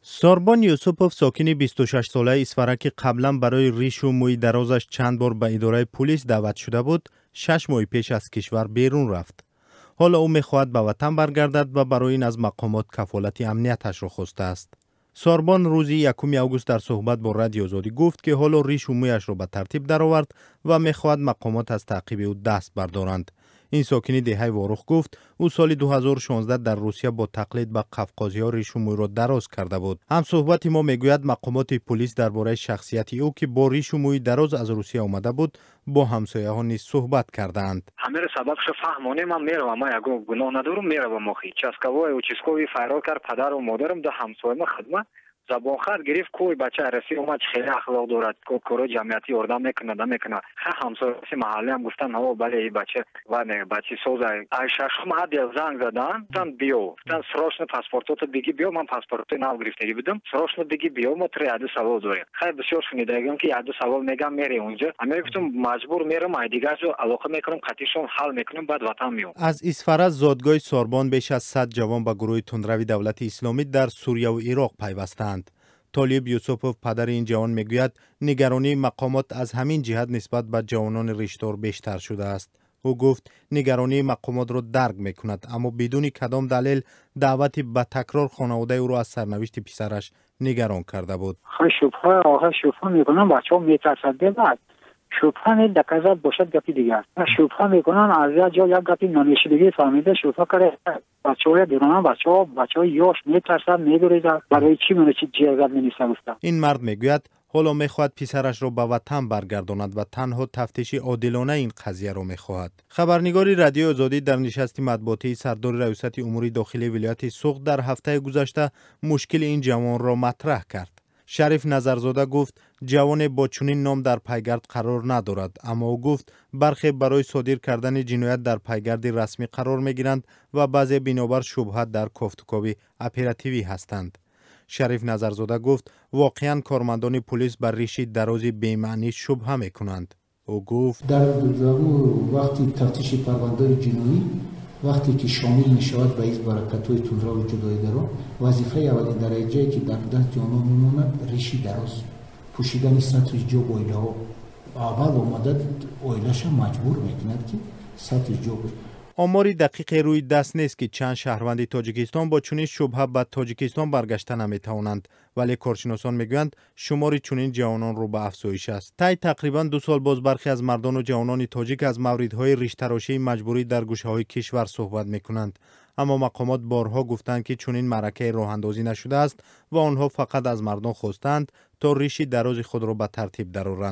Сорбон Юсупов, сокини 26-солаи Исфара, ки қаблан барои ришу мӯи дарозаш чанд бор ба идораи пулис даъват шуда буд, 6 моҳи пеш аз кишвар берун рафт. Ҳоло ӯ мехоҳад ба ватан баргардад ва барои ин аз мақомот кафолати амнияташро хостааст. Сорбон рӯзи 1 август дар суҳбат бо Радиои Озодӣ гуфт, ки ҳоло ришу мӯяшро ба тартиб даровард ва мехоҳад мақомот аз таъқиби ӯ даст бардоранд. Ин сокини деҳаи Ворух гуфт, ӯ соли 2016 дар Русия бо тақлид ба қафқозиҳо ришу мӯйро дароз карда буд. Ҳамсӯҳбати мо мегӯяд, мақомоти пулис дар бораи шахсияти ӯ, ки бо ришу мӯи дароз аз Русия омада буд, бо ҳамсояҳо низ суҳбат кардаанд. Ҳамеро сабабшо фаҳмонем, ман меравам, ман ягон гуноҳ надорам, меравам. Охи, участковой, участковый фарёд кард падару модарам, ду ҳамсояма, хидмат забонхат гирифт: кӯй бача Россия омад, хеле ахлоқ дорад, корҳои ҷамъиятӣ ёрдам мекунад, намекунад. Ха, ҳамсояси маҳаллиам гуфтан: ҳо, бале, и бача ва бачи соза. Ай шашум отдел занг задан, гуфтан: биё, гуфтан, срочно паспортото биги биё. Ман паспортои нав гирифтагӣ будам. Срочно биги биё, мо туро яду савол дорем. Хай, бисёр шунидагиам, ки яду савол мегам, мере унҷа. Ами гуфтам, маҷбур мерам, ай дигар ҷо алоқа мекунам, қатишон ҳал мекунам, баъд ватан меом. Аз Исфара, зодгоҳи Сорбон, беш аз 100 ҷавон ба гурӯҳи тундрави Давлати Исломӣ дар Сурияву Ироқ пайвастаанд. Толиб Юсупов, падари ин ҷавон, мегӯяд, нигаронии мақомот аз ҳамин ҷиҳат нисбат ба ҷавонони риштор бештар шудааст. Ӯ гуфт, нигаронии мақомотро дарк мекунад, аммо бидуни кадом далел даъвати ба такрор хонаводаи ӯро аз сарнавишти писараш нигарон карда буд. Шубҳа, шубҳа мекунам, бачаҳо метарсад. Бебаъд шубҳа не, доказать бошад, гапи дигар. Шубҳа мекунан, аз як ҷо як гапи намешидагӣ фаҳмида, шубҳа карда, бачаҳоя берунан, бачаҳо, бачаҳои ёш метарсад, мегурезад. Барои чӣ мана чи ҷиҳазат мениса гуфта. Ин мард мегӯяд, ҳоло мехоҳад писарашро ба ватан баргардонад ва танҳо тафтиши одилонаи ин қазияро мехоҳад. Хабарнигори Радиои Озодӣ дар нишасти матбуотии сардори Раёсати умури дохилии вилояти Суғд дар ҳафтаи гузашта мушкили ин ҷавонро матраҳ кард. Шариф Назарзода гуфт, ҷавоне бо чунин ном дар пайгард қарор надорад, аммо ӯ гуфт, бархе барои содир кардани ҷиноят дар пайгарди расмӣ қарор мегиранд ва баъзе бинобар шубҳа дар кофтукови оперативӣ ҳастанд. Шариф Назарзода гуфт, воқеан кормандони пулис ба риши дарози бемаънӣ шубҳа мекунанд. Ӯ гуфт: Дар вақти тафтиши парвандаҳои ҷиноӣ, вақте ки шомил мешавад ба ҳизб ҳаракатҳои тундраву ҷудоигарон, вазифаи аввалин дараҷае, ки дар дасти онҳо мемонад, риши дароз пӯшидани сатри ҳиҷоб. Оилаҳо аввал омада, оилаша маҷбур мекунад, ки сатри ҳиҷоб. Омори дақиқе рӯи даст нест, ки чанд шаҳрванди Тоҷикистон бо чунин шубҳа ба Тоҷикистон баргашта наметавонанд, вале коршиносон мегӯянд, шумори чунин ҷавонон рӯ ба афзоиш аст. Тай тақрибан 2 сол боз бархе аз мардону ҷавонони тоҷик аз мавридҳои риштарошии маҷбурӣ дар гӯшаҳои кишвар суҳбат мекунанд, аммо мақомот борҳо гуфтанд, ки чунин маъракае роҳандозӣ нашудааст ва онҳо фақат аз мардон хостаанд, то риши дарози худро ба тартиб дароранд.